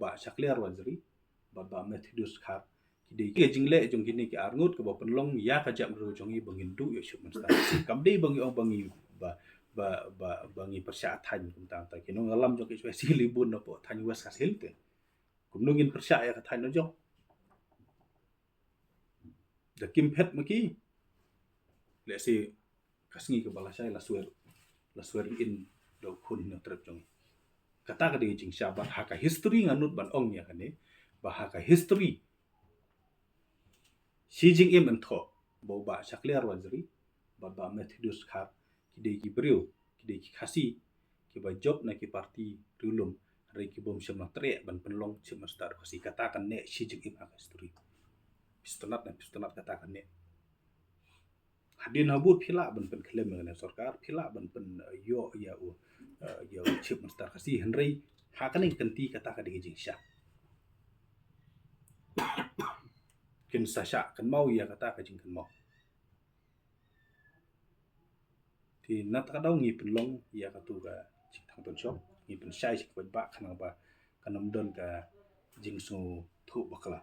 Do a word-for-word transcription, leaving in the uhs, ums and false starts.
Bah Shakliar Warjri bad Bah Methodius Dkhar, ki dei ki jingleh jong kine ki arngut kaba pynlong ïa ka jaitbynriew jong ngi ba ngin duh ïa u Chief Minister. Kam dei ba ngi ong ba ngi ba, ba, ba, ba ngi pyrshah thaiñ kumta. Ki nongïalam jong ka H Y C li bun na poh thaiñ West Khasi Hills te. Kumno ngin pyrshah ïa ka thaiñ na jong? Da kim phet ma ki. Lehse ka sngi kaba la shai la swear, la swear in da u khun Hynñiewtrep jong ngi. Kata ka dei ka jingshisha bad ha ka history nga nud ban ong ïa kane ba ha ka history shi jingim yn thoh ba u Bah Shakliar Warjri bad Bah Methodius Dkhar ki dei ki briew, ki dei ki Khasi kiba jop na ki party riewlum, hynrei ki bym shym la treh ban pynlong Chief Minister Khasi. Kata kan neh shi jingim ha ka history. Phi sngewtynnat ne phi sngewtynnat, kata kan neh. Hadien habud phi lah ban pynkhlem ïa kane sorkar, phi lah ban pyn, eh, ïoh ïa u, eh, ïa u Chief Minister Khasi, hynrei ha kane ka kynti kata ka dei ka jingshisha. Kin sa shah kynmaw ïa kata ka jingkynmaw. Te na kata ka daw ngi pynlong ïa katu ka jingthang tynshop, ngi pynshai sha ka paidbah khnang ba kan ym don ka jingsngewthuh bakla.